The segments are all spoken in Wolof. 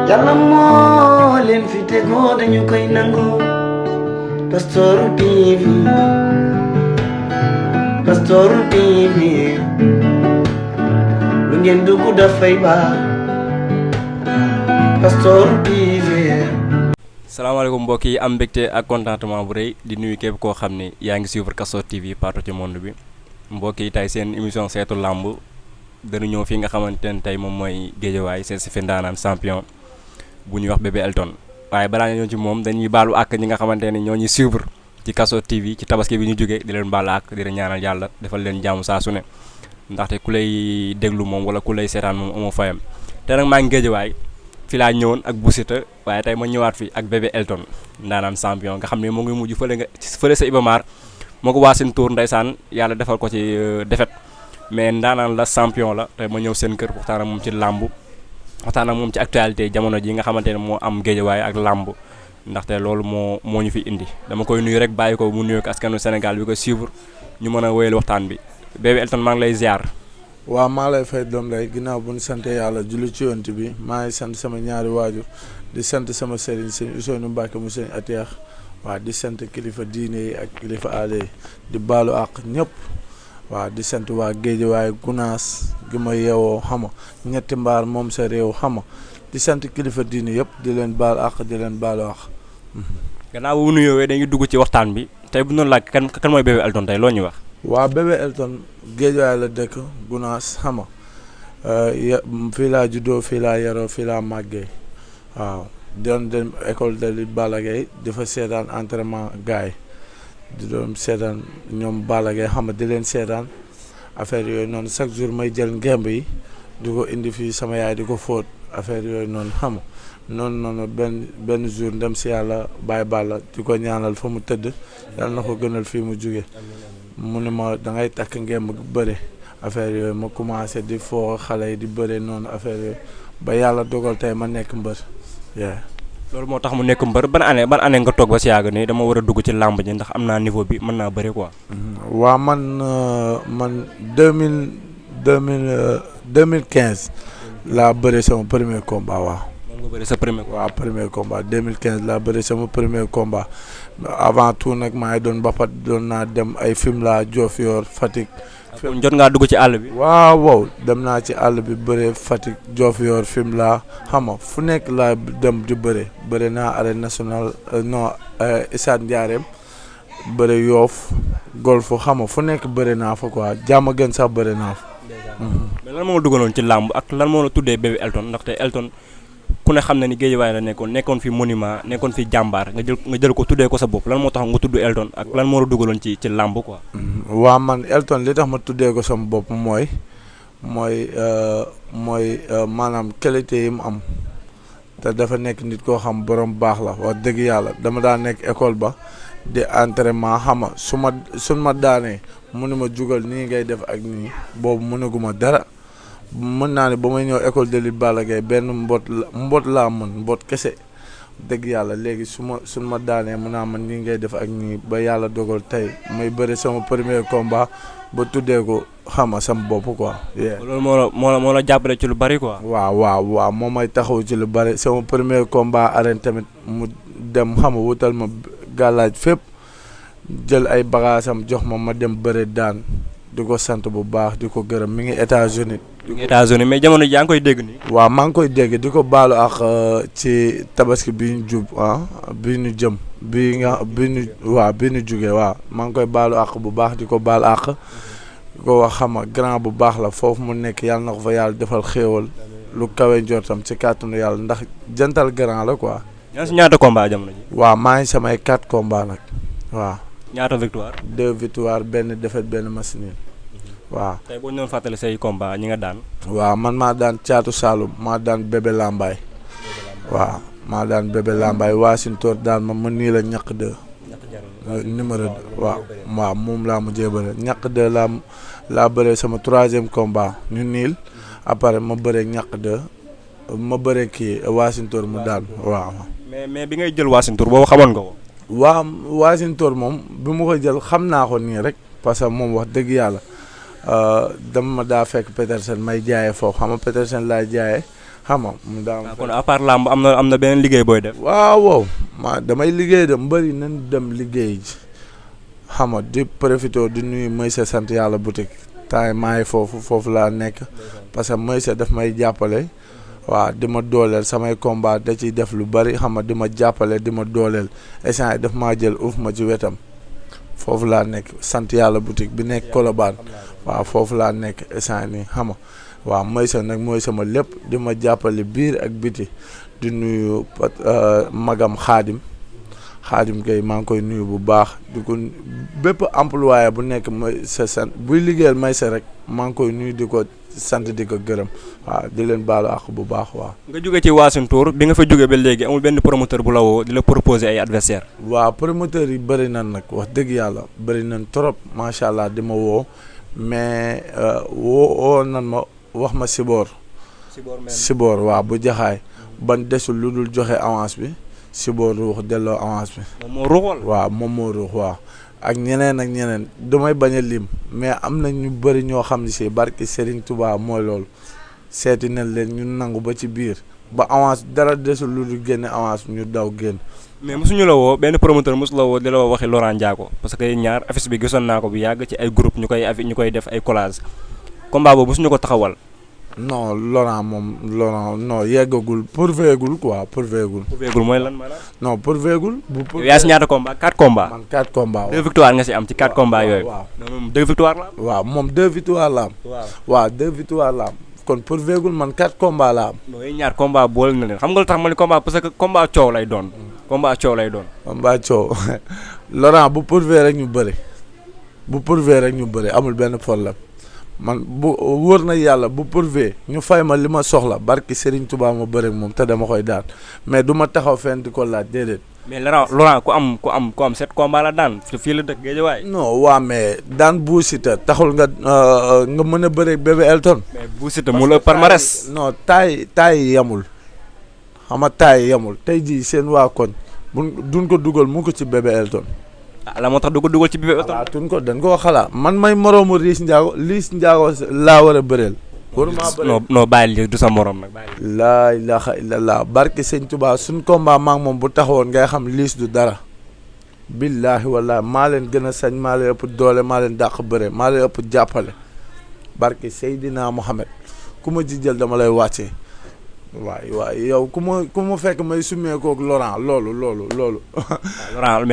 yàlla moo leen fi tegoo dañu koy nangu Pastoor TV Pastoor TV lu ngeen dugg dafay baax Pastoor TV. salaamaaleykum mbokk yi am mbégte ak contentement bu rëy di nuyu képp koo xam ne yaa ngi suivre Pastoor TV partout ci monde bi mbokk yi tey seen émission seetu làmb dañu ñëw fii nga xamante ne tey moom mooy Géejawaay seet si fi ndaanaan champion bu ñuy wax Bébé Elton waaye balaa ñëw ci moom dañuy baalu àq ñi nga xamante ne ñoo ñuy suivre ci Pastoor TV ci tabaski bi ñu jógee di leen baalu àq di leen ñaanal yàlla defal leen jàmm saa su ne ndaxte ku lay déglu moom wala ku lay seetaan moom amoo fayam te nag maa ngi Géejawaay fi laa ñëwoon ak Bou Siteu waaye tey ma ñëwaat fi ak Bébé Elton ndaanaan champion nga xam ne moo ngi mujj fële sa Ibamar moo ko waa seen tour ndeysaan yàlla defal ko ci defet mais ndaanaan la champion la tey ma ñëw seen kër waxtaan ak moom ci làmb waxtaan ak moom ci actualité jamono ji nga xamante ne moo am Géejawaay ak làmb ndaxte loolu moo ñu fi indi dama koy nuyu rek bàyyi ko mu nuyu ak askanu Sénégal bi ko suivre ñu mën a wéyal waxtaan bi Bébé Elton maa ngi lay ziar. waaw maa lay fay doom day ginnaaw bu ñu sant yàlla julli ci yonent bi maa ngi sant sama ñaari waajur di sant sama sëriñ sëñ Ousseynou Mbacke mu sëñ Atiyax waaw di sant kilifa diine yi ak kilifa aada yi di baalu àq ñëpp waaw di sant waa Géejawaay Gunaas gi ma yeewoo xama ñetti mbaar moom sa réew xama di sant kilifa diine yëpp di leen baal àq di leen baalu àq. gannaaw bu nuyoowee dañuy dugg ci waxtaan bi tey bu ñu laaj kan mooy Bébé Elton tey loo ñuy wax. waa Bébé Elton Géejawaay la dëkk Gunaas xama fii laa juddoo fii laa yaroo fii laa màggee waaw doon dem école de lutte Balla Gaye di fa seetaan entraînement gaay di doon seetaan ñoom Balla Gaye xam nga di leen seetaan affaire yooyu noonu chaque jour may jël ngemb yi di ko indi fii sama yaay di ko fóot affaire yooyu noonu xam nga noonu benn jour ndem si yàlla bàyyi Balla di ko ñaanal fa mu tëdd yàlla na ko gënal fii mu jóge mu ne ma da ngay takk ngemb bëre affaire yooyu ma commencé di foo xale yi di bëre noonu affaire yooyu ba yàlla dogal tey ma nekk mbër. loolu moo tax mu nekk mbër ban année nga toog ba si yàgg nii dama war a dugg ci làmb ji ndax am naa niveau bi mën naa bëre quoi. waaw man 2015 laa bëre sama premier combat waaw. moom nga bëre sa premier combat. waaw premier combat 2015 laa bëre sama premier combat avant tout nag maa ngi doon bapat doon naa dem ay Fimela Diofior Fatick. kon jot ngaa dugg ci àll bi. waaw dem naa ci àll bi bëre Fatick Diofior Fimela xam nga fu nekk laa dem di bëre naa arène nationale Issa Ndiarème bëre Yoff Golf xam nga fu nekk bëre naa fa quoi jàmm gën sax bëre naa fa. mais lan moo la dugaloon ci làmb ak lan moo la tuddee Bébé Elton ndaxte Elton ku ne xam na ni Géejawaay la nekkoon fi monument nekkoon fi jàmbaar nga jël ko tuddee ko sa bopp lan moo tax nga tudd Elton ak lan moo la dugaloon ci làmb quoi. waa man Elton li tax ma tuddee ko sama bopp mooy maanaam qualité yi mu am te dafa nekk nit koo xam borom baax la wax dëgg yàlla dama daa nekk école ba di entraînement xama suñ ma daanee mu ne ma jugal nii ngay def ak nii boobu mënaguma dara mën naa ne ba may ñëw école de lutte Balla Gaye benn mboot laa mën mboot kese dëgg yàlla léegi suñ ma daanee mën naa man nii ngay def ak nii ba yàlla dogal tey may bëri sama premier combat ba tuddee ko xama sama bopp quoi. loolu moo la jàppale ci lu bari quoi. waaw moo may taxaw ci lu bari sama premier combat arène tamit mu dem xama wutal ma gàllaaj fépp jël ay bagaasam jox ma dem bëri daan di ko sant bu baax di ko gërëm mi ngi États-Unis mais jamono ji yaa ngi koy dégg nii. waaw maa ngi koy dégg di ko baalu ak ci tabaski bi ñu jub bi ñu jëm bi ñu jugee waaw maa ngi koy baalu ak bu baax di ko baal ak di ko wax xama grand bu baax la foofu mu nekk yàlla na ko fa yàlla defal xéewal lu kawe njortam ci kàttanu yàlla ndax jantal grand la quoi. yaa si ñaata combat jamono ji. waaw maa ngi samay 4 combats nag waaw. ñaata victoire. 2 victoire benn défaite benn match nul waaw. tey boo ñu doon fàttali say combat ñi nga daan. waaw man maa daan Caatu Saalum maa daan Bébé Lambaay. waaw maa daan Bébé Lambaay Waasintoor daan ma nii la ñaq 2. numéro 2 waaw moom laa mujjee bëre ñaq 2 laa bëree sama 3e combat ñu niil après ma bëree ñaq 2 ma bëree kii Waasintoor mu daan waaw. mais bi ngay jël Waasintoor boobu xamoon nga ko. waaw Waasintoor moom bi mu ko jël xam naa ko nii rek parce que moom wax dëgg yàlla dama ma daa fekk Petersen may jaayee foofu xam nga Petersen laay jaayee xam nga mu daan. kon à part làmb am na beneen liggéey booy def. waaw damay liggéey de mbëri nañ dem liggéey ji xam nga di profité di nuyu Maysa sant yàlla boutique temps maa ngi foofu laa nekk parce que Maysa daf may jàppale waaw di ma dooleel samay combat da ciy def lu bari xam nga di ma jàppale di ma dooleel échange daf maa jël uuf ma ci wetam foofu laa nekk sant yàlla boutique bi nekk Colobane waaw foofu laa nekk échange nii xam nga waaw Maysa nag mooy sama lépp di ma jàppale biir ak biti di nuyu magam Xaadim Gueye maa ngi koy nuyu bu baax di ko bépp employé bu nekk Maysa sant buy liggéeyal Maysa rek maa ngi koy nuyu di ko sant di ko gërëm waaw di leen baalu àq bu baax waaw. nga jóge ci Wassintor bi nga fa jóge ba léegi amul benn promoteur bu la woo di la proposer ay adversaire waaw promoteur yi bëri nañ nag wax dëgg yàlla bëri nañ trop macha allah di ma woo mais woo nan ma wax ma Sibor waaw bu jaxaay ban desul lu dul joxe avance bi Sibor ruux delloo avance bi. moom moo ruux waaw moom moo ruux waaw. ak ñeneen damay bañ a lim mais am na ñu bëri ñoo xam ne si barki Serigne Touba mooy loolu seeti nañ leen ñu nangu ba ci biir ba avance dara desul lu dul génne avance ñu daw génn. mais mosuñu la woo benn promoteur mosu la woo di la waxi Laurent Ndiago parce que ñaar affiche bi gisoon naa ko bu yàgg ci ay groupe ñu koy def ay collage combat boobu mosuñu ko taxawal. non Laurent non yeggagul pourvéegul mooy lan maanaam. non pourvéegul. yaa si ñaata combat 4 combats. man 4 combats. 2 victoires nga si am ci 4 combats yooyu. waaw moom 2 victoires la am. waaw moom 2 victoires la am. waaw 2 victoires la am. kon pourvéegul man 4 combats la am. non yooyu ñaar combat boole na leen xam nga lu tax ma ni combat parce que combat coow lay doon. combat coow Laurent bu pourvé rek ñu bëri amul benn problème. man bu wóor na yàlla bu pourvé ñu fay ma li ma soxla barki Serigne Touba ma bëre ak moom te dama koy daan mais du ma taxaw fenn di ko laaj déedéet. mais Laurent ku am 7 combats la daan fii la dëkk Guédiawaye. non waa mais daan Bou Siteu taxul nga mën a bëre Bébé Elton. mais Bou Siteu mu la palmarès. non taay yamul xam nga taay yamul tey jii seen waa koñ duñ ko dugal mu ko ci Bébé Elton. la moo tax du ko dugal ci Bébé Elton. xalaatuñ ko dañ koo xalaat man may moroomu Liss Ndiago laa war a bëreel. waruma bëreel non bàyyi du sa morom nag bàyyi. laa ilaha illallah barke sëñ Touba suñ combat maak moom bu taxawoon ngay xam Liss du dara. billaahi wallaahi maa leen gën a sañ maa leen ëpp doole maa leen dàq bëre maa leen ëpp jàppale. barke Seydina Mohamed ku ma ji jël dama lay wàccee. waay yow ku ma fekk may sumee koog Laurent loolu.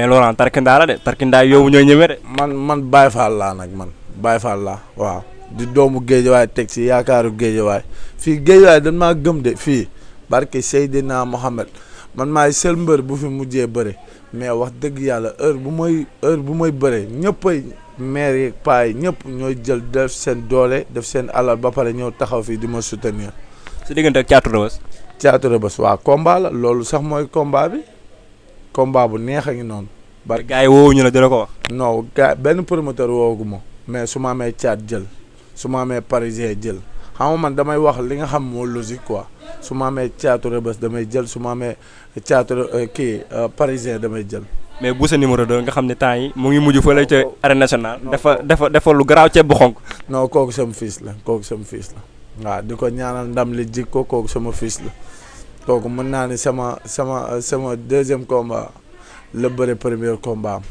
Laurent tarkindaa la de tarkindaa yow ñooy ñëwee de. man Baye Fall laa nag man Baye Fall laa waaw. di doomu Guédiawaye teg ci yaakaaru Guédiawaye fii Guédiawaye dañ maa gëm de fii barke Seydina Mohamed man maay seul mbër bu fi mujjee bëre mais wax dëgg yàlla heure bu may bëre ñëppay maire yeeg paa yi ñëpp ñooy jël def seen doole def seen alal ba pare ñëw taxaw fii di ma soutenir. si diggante ak Thiatou Rebeuss. waaw combat la loolu sax mooy combat bi combat bu neex a ngi noonu. bari gars yi woowuñu la dina ko wax. non benn promoteur woowu ma mais su ma amee Thiat jël su ma amee Parisien jël xam nga man damay wax li nga xam moo logique quoi su ma amee Thiatou Rebeuss damay jël su ma amee Thiatou Parisien damay jël. mais Boussa numéro 2 nga xam ne temps yi mu ngi mujj fële ca arène nationale. dafa lu garaaw ceeb bu xonk. non kooku sama fils la. waaw di ko ñaanal ndam li jik ko kooku sama fils la kooku mën naa ni sama deuxième combat la bëre premier combat am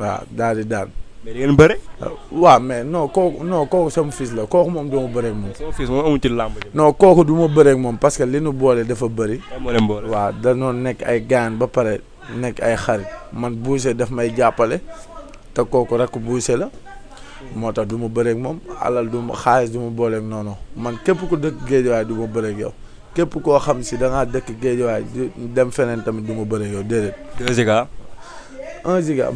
waaw daal di daan. mais di ngeen bëre. waaw mais kooku sama fils la kooku moom du ma bëre ak moom. sama fils moom amu ci làmb ji. non kooku du ma bëre ak moom parce que li nu boole dafa bëri. moo leen boole. waaw danoo nekk ay gaan ba pare nekk ay xarit man Boucher daf may jàppale te kooku rek Boucher la. moo tax du ma bëreeg moom alal du ma xaalis du ma booleeg noonu man képp ku dëkk Guédiawaye du ma bëreeg yow képp koo xam si da ngaa dëkk Guédiawaye dem feneen tamit du ma bëreeg yow déedéet. 2 giga. 1 giga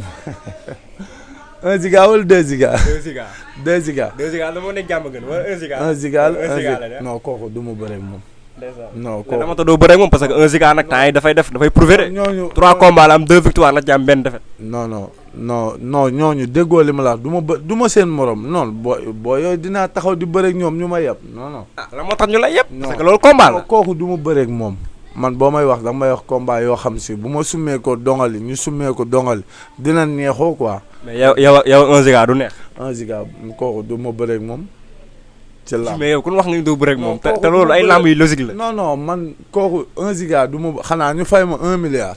1 giga wala 2 giga. 2 giga. 2 giga dama nekk jàmm gën wala 1 giga. 1 giga non kooku du ma bëreeg moom. non kooku dama tax doo bëreeg moom parce que 1 giga nag temps yi dafay prouver de. ñooñu 3 combats la am 2 victoires la ci am benn défaite. non ñooñu déggoo li ma la wax du ma seen morom non boo yooyu dinaa taxaw di bëreeg ñoom ñu ma yeb non. la moo tax ñu lay yeb. parce que loolu combat la. kooku du ma bëreeg moom. man boo may wax danga may wax combat yoo xam si bu ma summee ko dongali ñu summee ko dongali dina neexoo quoi. mais yow 1 giga du neex. 1 giga kooku du ma bëreeg moom. ci làmb. mais yow kon wax nga ni doo bëre ak moom. kooku te loolu ay làmb yu logique la. non man kooku 1 giga du ma xanaa ñu fay ma 1 milliard.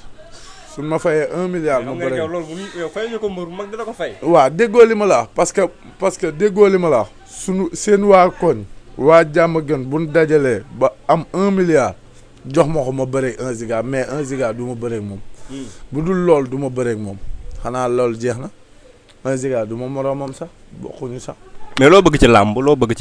su ma fayee 1 milliard. ma bëre yow loolu yow fay ñu ko mbër mag dina ko fay. waaw déggoo li ma la wax parce que déggoo li ma la wax sunu seen waa koñ waa jàmm gën bu ñu dajalee ba am 1 milliard jox ma ko ma bëreeg 1 giga mais 1 giga du ma bëreeg moom. bu dul loolu du ma bëreeg moom xanaa loolu jeex na 1 giga du ma moroomam sax bokkuñu sax. mais loo bëgg ci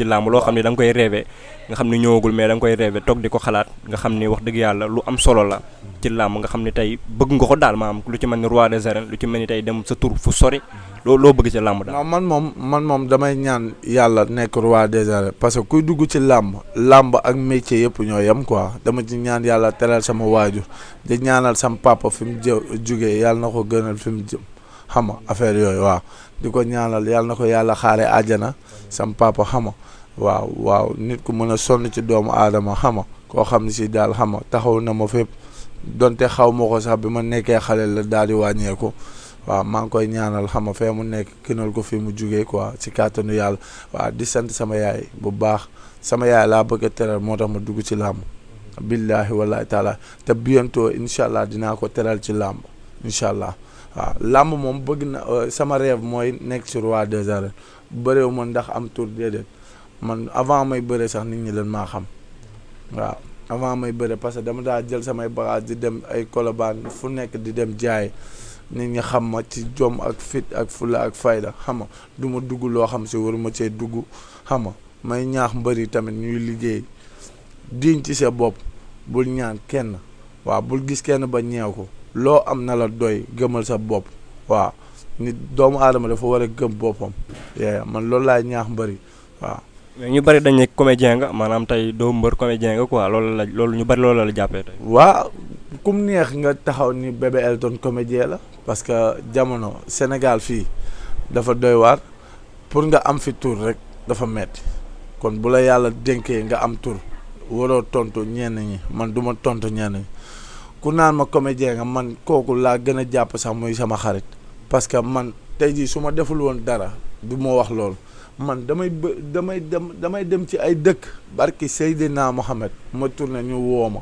làmb loo xam ne da nga koy rêvé nga xam ne ñëwagul mais da nga koy rêvé toog di ko xalaat nga xam ni wax dëgg yàlla lu am solo la ci làmb nga xam ne tey bëgg nga ko daal maanaam lu ci mel ni roi des arènes lu ci mel ni tey dem sa tur fu sori loo bëgg ci làmb daal. non man moom damay ñaan yàlla nekk roi des arènes parce que kuy dugg ci làmb ak métier yëpp ñoo yem quoi dama ci ñaan yàlla teral sama waajur di ñaanal sama papa fi mu jugee yàlla na ko gënal fi mu jëm xam nga affaire yooyu waaw di ko ñaanal yàlla na ko yàlla xaare àjjana sam papa xam nga waaw nit ku mën a sonn ci doomu aadama xam nga koo xam ne si daal xam nga taxaw na ma fépp donte xaw ma ko sax bi ma nekkee xale la daal di wàññeeku waaw maa ngi koy ñaanal xam nga fee mu nekk kinal ko fi mu jugee quoi ci kàttanu yàlla waaw di sant sama yaay bu baax sama yaay laa bëgg a teral moo tax ma dugg ci làmb billaahi wallaahi taala te bientôt incha allah dinaa ko teral ci làmb incha allah waaw làmb moom bëgg na sama rêve mooy nekk ci roi des arènes bëreewu ma ndax am tour déedéet man avant may bëre sax nit ñi leen maa xam waaw avant may bëre parce que dama daa jël samay bagage di dem ay Colobane fu nekk di dem jaay nit ñi xam ma ci jom ak fit ak fula ak fayda xam nga du ma dugg loo xam si waruma cee dugg xam nga may ñaax mbëri tamit ñuy liggéey diñ ci sa bopp bul ñaan kenn waaw bul gis kenn ba ñeew ko loo am na la doy gëmal sa bopp waaw nit doomu aadama dafa war a gëm boppam man loolu laay ñaax mbëri waaw. mais ñu bari dañ ne comédien nga maanaam tey doo mbër comédien nga quoi loolu ñu bari loolu la jàppee tey. waaw kum neex nga taxaw ni Bébé Elton comédien la parce que jamono Sénégal fii dafa doy waar pour nga am fi tur rek dafa metti kon bu la yàlla dénkee nga am tur waroo tontu ñenn ñi man du ma tontu ñenn ñi ku naan ma comédien nga man kooku laa gën a jàpp sax muy sama xarit parce que man tey jii su ma deful woon dara du ma wax loolu. man damay dem ci ay dëkk barki Seydina Mohamed ma tourné ñu woo ma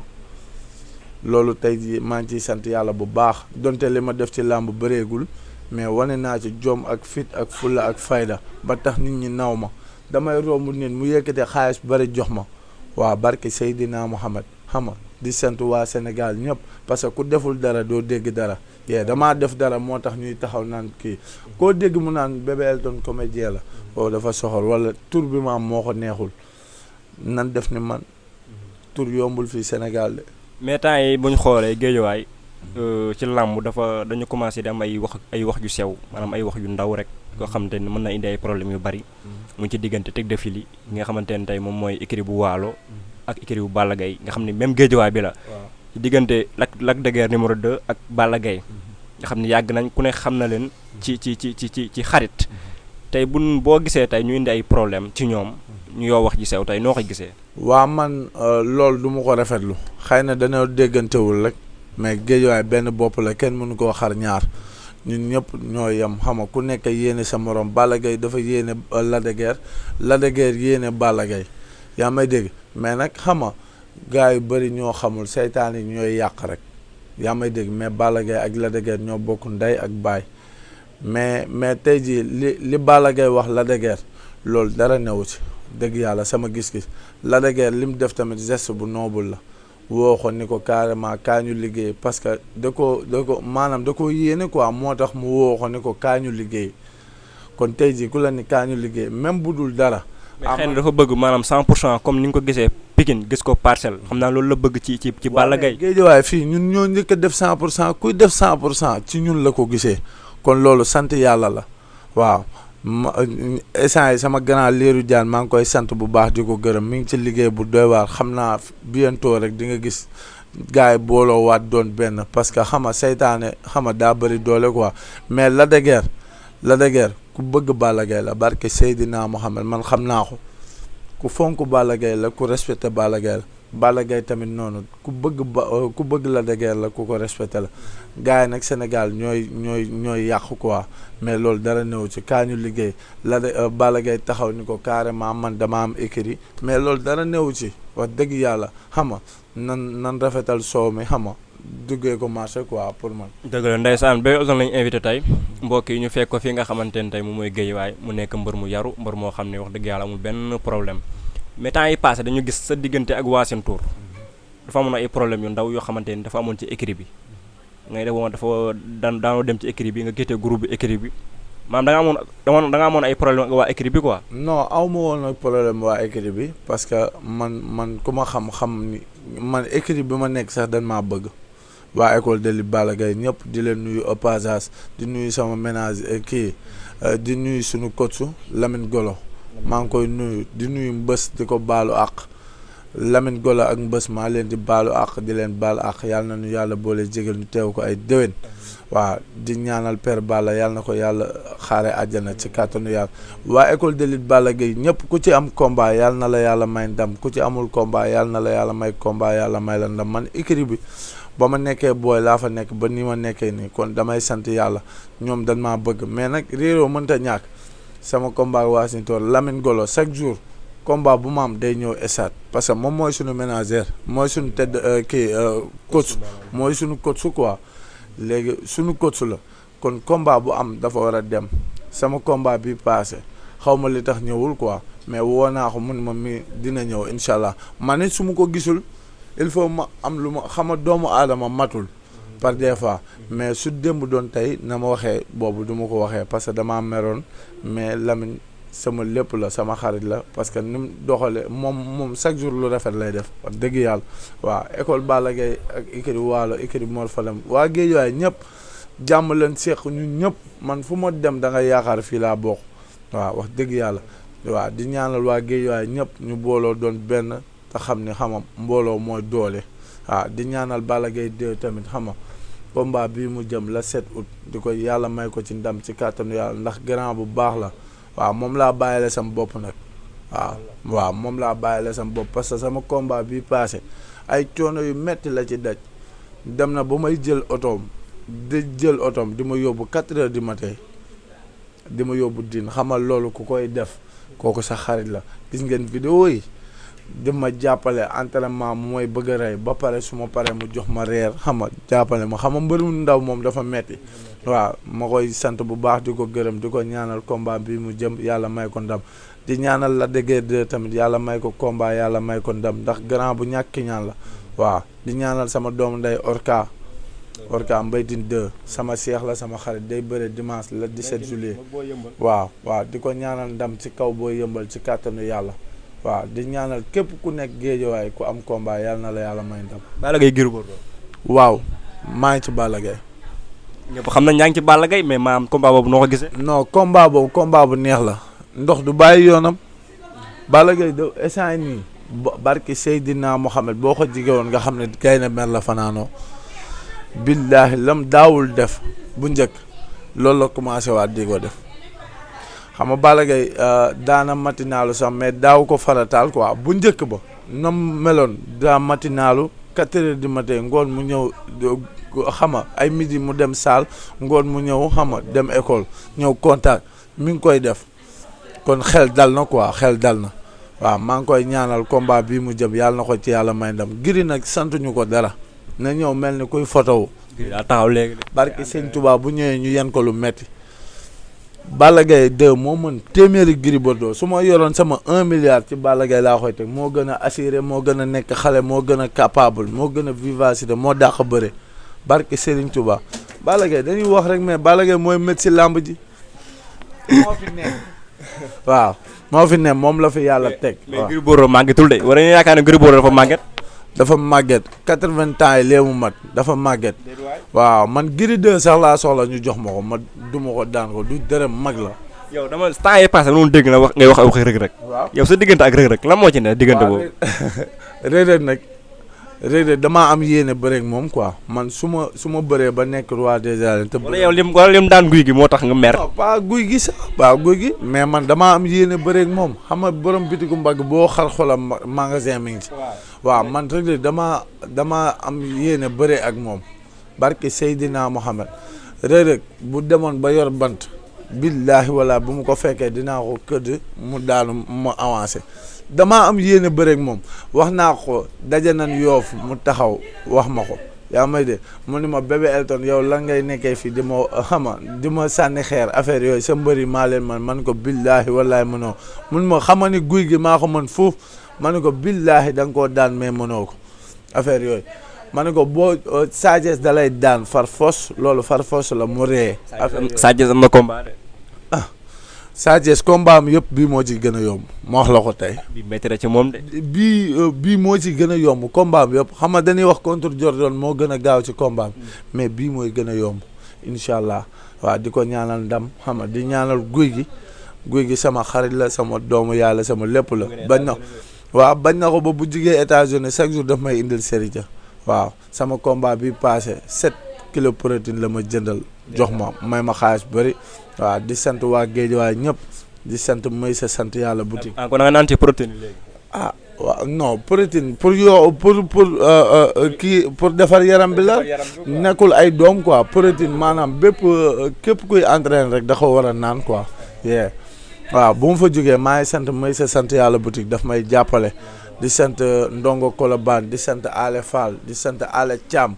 loolu tey jii maa ngi ciy sant yàlla bu baax donte li ma def ci làmb bëreegul mais wane naa ci jom ak fit ak fulla ak fayda ba tax nit ñi naw ma damay romb nit mu yëkkate xaalis bari jox ma waaw barki Seydina Mohamed xam nga di sant waa Sénégal ñëpp parce que ku deful dara doo dégg dara damaa def dara moo tax ñuy taxaw naan kii koo dégg mu naan Bébé Elton comédien la o dafa soxor wala tur bi ma am moo ko neexul nan def ni man tur yombul fii Sénégal de. mais temps yi bu ñu xoolee géejuwaay ci làmb dañu commencé di am ay wax ju sew maanaam ay wax yu ndaw rek yoo xamante ne mën na indi ay problèmes yu bari mu ci diggante Tête de File yi nga xamante ne tey moom mooy écurie bu Waalo ak écurie bu Balla Gaye nga xam ne même géejuwaay bi la. ci diggante Lac de Guiers numéro 2 ak Balla Gaye nga xam ne yàgg nañ ku ne xam na leen ci xarit tey boo gisee tey ñu indi ay problème ci ñoom ñu yoo wax ji sew tey noo ko gisee. waa man loolu du ma ko rafetlu xëy na dañoo déggantewul rek mais géejuwaay benn bopp la kenn mënu koo xar ñaar ñun ñëpp ñoo yem xam nga ku nekk yéene sa morom Balla Gaye dafa yéene Lac de Guiers yéene Balla Gaye yaa may dégg mais nag xam nga gars yu bëri ñoo xamul seytaan yi ñooy yàq rek yaa may dégg mais Balla Gaye ak Lac de Guiers ñoo bokk ndey ak baay mais tey jii li Balla Gaye wax Lac de Guiers loolu dara newu ci dëgg yàlla sama gis-gis Lac de Guiers li mu def tamit geste bu noble la woo ko ni ko carrément kaa ñu liggéey parce que da ko maanaam da ko yéene quoi moo tax mu woo ko ni ko kaa ñu liggéey kon tey jii ku la ni kaa ñu liggéey même bu dul dara. mais xëy na dafa bëgg maanaam 100% comme ni nga ko gisee Pikine gis ko Parcelles xam naa loolu la bëgg ci Balla Gaye. Géejawaay fii ñun ñoo njëkk a def 100% kuy def 100% ci ñun la ko gisee kon loolu sant yàlla la waaw instant yi sama grand Lirou Diane maa ngi koy sant bu baax di ko gërëm mi ngi ci liggéey bu doy waar xam naa bientôt rek di nga gis gars yi booloo waat doon benn parce que xam nga seytaane xam nga daa bëri doole quoi mais Lac de Guiers ku bëgg Balla Gaye la barke Seydina Mohamed man xam naa ko ku fonk Balla Gaye la ku respecté Balla Gaye la Balla Gaye tamit noonu ku bëgg la de Guiers la ku ko respecté la gars yi nag Sénégal ñooy yàqu quoi mais loolu dara néew ci kaa ñu liggéey Balla Gaye taxaw ni ko carrément man dama am écrit mais loolu dara néew ci wax dëgg yàlla xam nga nan rafetal soow mi xam nga duggee ko marché quoi pour man. dëgg la ndeysaan Bébé Elton lañu invité tey mbokk yi ñu fekk ko fii nga xamante ne tey moom mooy Guédiawaye mu nekk mbër mu yaru mbër moo xam ne wax dëgg yàlla amul benn problème mais temps yi passé dañu gis sa diggante ak waa seen tour dafa amoon ay problème yu ndaw yoo xamante ni dafa amoon ci écrit bi ngay def woon dafa daanoo dem ci écrit bi nga gétee groupe bi écrit bi maanaam da nga amoon ay problème ak waa écrit bi quoi. non aw ma woon ak problème waa écrit bi parce que man ku ma xam ni man écrit bi ma nekk sax dañ maa bëgg waa école de li Balla Gaye ñëpp di leen nuyu au passage di nuyu sama ménage di nuyu suñu coach Lamine Golo maa ngi koy nuyu di nuyu Mbës di ko baalu àq Lamine Golo ak Mbës maa leen di baalu àq di leen baalu àq yàlla na ñu yàlla boole jégal ñu teew ko ay déwén waaw di ñaanal père Balla yàlla na ko yàlla xaare àjjana ci kàttanu yàlla waa école de lutte Balla Gaye ñëpp ku ci am combat yàlla na la yàlla may ndam ku ci amul combat yàlla na la yàlla may combat yàlla may la ndam man écurie bi ba ma nekkee booy laa fa nekk ba ni ma nekkee nii kon damay sant yàlla ñoom dañ maa bëgg mais nag réeroo mënta ñàkk sama combat Wassintor Lamine Golo chaque jour combat bu ma am day ñëw stade parce que moom mooy suñu ménagère mooy suñu tedd coach mooy suñu coach quoi léegi suñu coach la kon combat bu am dafa war a dem sama combat bi passé xaw ma li tax ñëwul quoi mais woo naa ko mun ma mi dina ñëw incha allah man it su ma ko gisul il faut ma am lu ma xama doomu aadama matul par des fois mais su démb doon tey na ma waxee boobu du ma ko waxee parce que damaa meroon mais Lamine sama lépp la sama xarit la parce que ni mu doxalee moom chaque jour lu rafet lay def wax dëgg yàlla waaw école Balla Gaye ak écurie Waalo écurie Mor Fadam waa Guédiawaye ñëpp jàmm leen seq ñun ñëpp man fu ma dem da nga yaakaar fii laa bokk waaw wax dëgg yàlla waaw di ñaanal waa Guédiawaye ñëpp ñu booloo doon benn te xam ni xamam mbooloo mooy doole waaw di ñaanal Balla Gaye 2 tamit xama combat bii mu jëm la 7 août di ko yàlla may ko ci ndam ci kàttanu yàlla ndax grand bu baax la waaw moom laa bàyyile sama bopp nag waaw moom laa bàyyile sama bopp parce que sama combat bii passé ay coono yu metti la ci daj dem na ba may jël otoom di ma yóbbu 4 heures du matin di ma yóbbu din xamal loolu ku koy def kooku sa xarit la gis ngeen vidéo yi di ma jàppale entraînement mooy bëgg a rey ba pare su ma paree mu jox ma reer xam nga jàppale ma xam nga mbërum ndaw moom dafa metti waaw ma koy sant bu baax di ko gërëm di ko ñaanal combat bi mu jëm yàlla may ko ndam di ñaanal Lac de Guiers 2 tamit yàlla may ko combat yàlla may ko ndam ndax grand bu ñàkki ñaan la waaw di ñaanal sama doomu nday Orca Mbaytin 2 sama seex la sama xarit day bëre dimanche le 17 juillet waaw di ko ñaanal ndam ci kaw boo yëmbal ci kàttanu yàlla waaw di ñaanal képp ku nekk Guédiawaye ku am combat yàlla na la yàlla may ndam. Balla Gaye Gris Bordeaux. waaw maa ngi ci Balla Gaye. ñëpp xam nañ yaa ngi ci Balla Gaye mais maam combat boobu noo ko gisee. non combat boobu combat bu neex la. ndox du bàyyi yoonam. Balla Gaye de instant nii. barki Seydina Mohamed boo ko jige woon nga xam ne gaynde mer la fanaanoo. billaahi lam daawul def bu njëkk loolu la commencé waat di ko def. xam nga Balla Gaye daana matinaalu sax mais daaw ko farataal quoi bu njëkk ba nam meloon daa matinaalu 4 heures du matin ngoon mu ñëw xama ay midi mu dem saal ngoon mu ñëw xama dem école ñëw contact mi ngi koy def kon xel dal na quoi xel dal na waaw maa ngi koy ñaanal combat bii mu jëm yàlla na ko ci yàlla may ndam Gris nag santuñu ko dara na ñëw mel ni kuy photo daa taxaw léegi de. barki Sëñ Tuubaa bu ñëwee ñu yen ko lu metti Balla Gaye 2 moo mën téeméeri Gris Bordeaux su ma yoroon sama 1 milliard ci Balla Gaye laa koy teg moo gën a assuré moo gën a nekk xale moo gën a capable moo gën a vivacité moo dàq bëre barke Serigne Touba Balla Gaye dañuy wax rek mais Balla Gaye mooy métti si làmb ji moo fi nekk waaw moo fi nekk moom la fi yàlla teg. mais Gris Bordeaux màggetul de war nañu yaakaar ne Gris Bordeaux dafa màgget. dafa màgget 80 ans yi léemu mat dafa màgget waaw man Gris 2 sax laa soxla ñu jox ma ko ma du ma ko daan ko du dërëm mag la. yow dama temps yii passé noonu dégg na wax ngay wax ak Reug Reug. waaw yow sa diggante ak Reug Reug lan moo ci ne diggante boobu. Reug Reug nag Reug Reug damaa am yéene bëreeg moom quoi man su ma bëree ba nekk roi des arènes. te wala yow lim daan guy gi moo tax nga mer. non pas guy gi sax pas guy gi mais man damaa am yéene bëreeg moom xam nga borom bitigu mbagg boo xal xolam magasin mi ngi ci. waaw man Reug Reug damaa am yéene bëree ak moom barke Seydina Mohamed Reug Reug bu demoon ba yor bant billaahi wala bu mu ko fekkee dinaa ko këdd mu daanu ma avancé. damaa am yéene bëreeg moom wax naa ko daje nañ Yoof mu taxaw wax ma ko yaa may de mu ni ma Bébé Elton yow lan ngay nekkee fii di ma sànni xeer affaire yooyu sa mbëri maa leen man ko billaahi wallaahi mënoo mun ma xama ni guy gi maa ko mën foofu ma ne ko billaahi da nga koo daan mais mënoo ko affaire yooyu ma ne ko boo Sa Thiès da lay daan far fos loolu far fos la mu ree Sa Thiès am na combat de. Sa Thiès combat am yëpp bii moo ci gën a yomb ma wax la ko tey. bii métti na ci moom de. bii moo ci gën a yomb combat am yëpp xam nga dañuy wax contre Jordan moo gën a gaaw ci combat am mais bii mooy gën a yomb incha allah waaw di ko ñaanal ndam xam nga di ñaanal guy gi sama xarit la sama doomu yàlla sama lépp la. bañ na ko ba bu jugee États-Unis chaque jour daf may indil serite waaw sama combat bi passé 7 kilos protéine la ma jëndal jox ma may ma xaalis bëri. waaw di sant waa Géejawaay ñëpp di sant may sa sant yàlla boutique. kon da nga naan ci protéine léegi. waaw non protéine pour kii pour defar yaram bi la nekkul ay doom quoi protéine maanaam képp kuy entraîner rek da ko war a naan quoi. waaw bu mu fa jógee maa ngi sant may sa sant yàlla boutique daf may jàppale di sant Ndongo Kolobane di sant Ale Fall di sant Ale Thiam.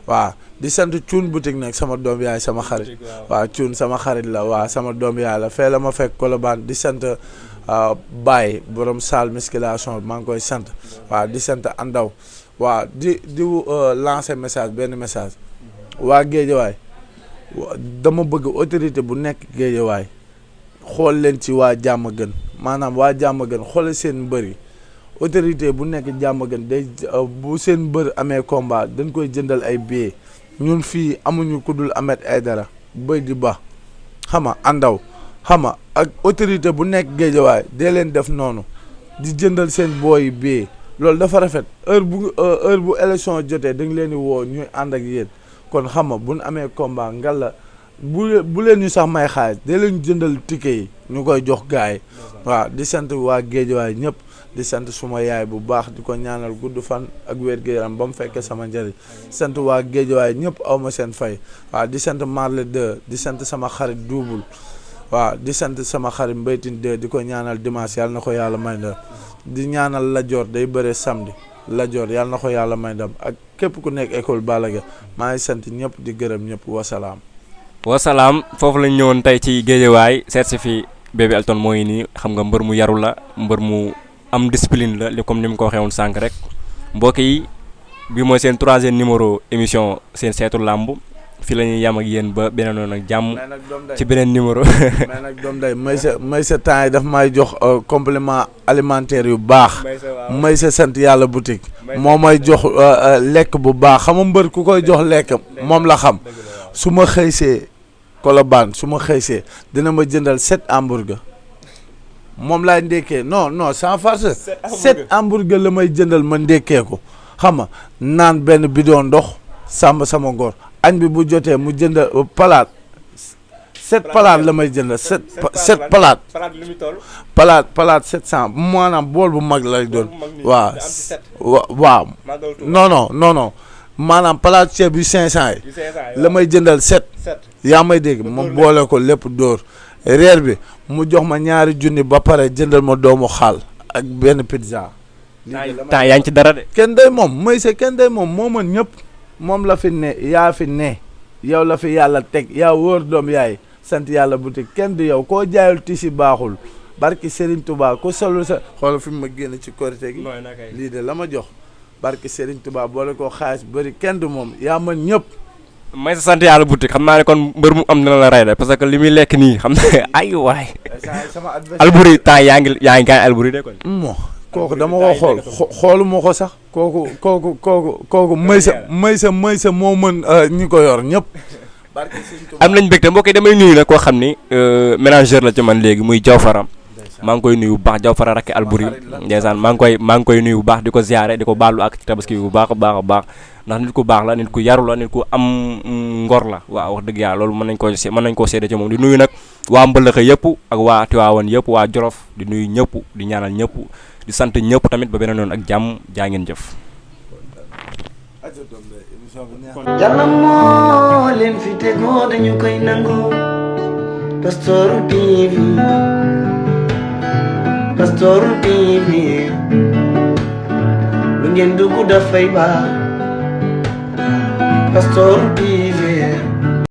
waaw di sant Cuun boutique nag sama doom yaay sama xarit waaw Cuun sama xarit la waaw sama doom yaay la fee la ma fekk Colobane di sant Baye borom salle musculation maa ngi koy sant waaw di sant Andaw waaw di lancer benn message waa Géejawaay dama bëgg autorité bu nekk Géejawaay xool leen ci waa Diamaguène maanaam waa Diamaguène xoolal seen mbër yi autorité bu nekk Diamaguène day bu seen mbër amee combat dañ koy jëndal ay billets ñun fii amuñu ku dul Ahmed Aïdara bëy di ba xama Andaw xama ak autorité bu nekk Géejawaay dee leen def noonu di jëndal seen booyi billets loolu dafa rafet heure bu élection jotee da nga leen di woo ñuy ànd ak yéen kon xama bu ñu amee combat ngalla bu leen ñu sax may xaalis dee leen jëndal ticket yi ñu koy jox gars yi waaw di sant waa Géejawaay ñëpp di sant suma yaay bu baax di ko ñaanal gudd fan ak wér-gu-yaram ba mu fekkee sama njëriñ sant waa Géejawaay ñëpp aw ma seen fay waaw di sant Marle 2 di sant sama xarit Double waaw di sant sama xarit Mbaytin 2 di ko ñaanal dimanche yàlla na ko yàlla may ndam di ñaanal Lajoor day bëre samedi Lajoor yàlla na ko yàlla may ndam ak képp ku nekk école Balla Gaye maa ngi sant ñëpp di gërëm ñëpp wasalaam. wasalaam foofu lañ ñëwoon tey ci Géejawaay seet si fi Bébé Elton mooy nii xam nga mbër mu yaru la mbër mu am discipline la comme ni mu ko waxee woon sànq rek mbokk yi bi mooy seen 3e numéro émission seen seetu làmb fii la ñuy yam ak yéen ba beneen yoon ak jàmm ci beneen numéro. mais nag doom day may sa temps yi daf may jox complément alimentaire yu baax may sa sant yàlla boutique moo may jox lekk bu baax xam nga mbër ku koy jox lekk moom la xam su ma xëysee Colobane su ma xëysee dina ma jëndal 7 hamburger moom laay ndékkee non sans farce 7 hamburger la may jëndal ma ndékkee ko xam nga naan benn bidon ndox sàmb sama ngor añ bi bu jotee mu jënd palaat 7 palaat la may jëndal 7 palaat palaat 700 maanaam bool bu mag lay doon waaw non maanaam palaat ceeb yu 500 yi la may jëndal 7 yaa may dégg ma boole ko lépp dóor reer bi mu jox ma ñaari junni ba pare jëndal ma doomu xaal ak benn pizza. temps yaa ngi ci dara de. kenn day moom may se kenn day moom moo mën ñëpp moom la fi ne yaa fi ne yow la fi yàlla teg yaa wóor doom yaay sant yàlla boutique kenn du yow koo jaayul tisi baaxul barki Serigne Touba ko solu sa xoolal fi mu ma génn ci korité gi lii de la ma jox barki Serigne Touba boole koo xaalis bëri kenn du moom yaa mën ñëpp. may sa sant yàlla boutique xam naa ne kon mbër mu am dina la rey de parce que li muy lekk nii xam na ay waay. Alboury temps yaa ngi gaañ Alboury de kon. kooku dama ko xooluma ko sax kooku may sa moo mën ñi ko yor ñëpp. am nañ mbégte mbokk yi damay nuyu nag koo xam ni manager la ci man léegi muy Jaw Faram maa ngi koy nuyu bu baax Jaw Fara Rakke Alburi ndeysaan maa ngi koy nuyu bu baax di ko ziare di ko baalu ak ci tabaski bu baax a baax ndax nit ku baax la nit ku yaru la nit ku am ngor la waaw wax dëgg yàlla loolu mën nañ koo seede ci moom di nuyu nag waa Mbëlëxe yëpp ak waa Tiwaawan yëpp waa Jolof di nuyu ñëpp di ñaanal ñëpp di sant ñëpp tamit ba beneen yoon ak jàmm jaa ngeen jëf. Yàlla moo leen fi tegoo dañu koy nangu Pastoor TV lu ngeen dugg dafay baax Pastoor TV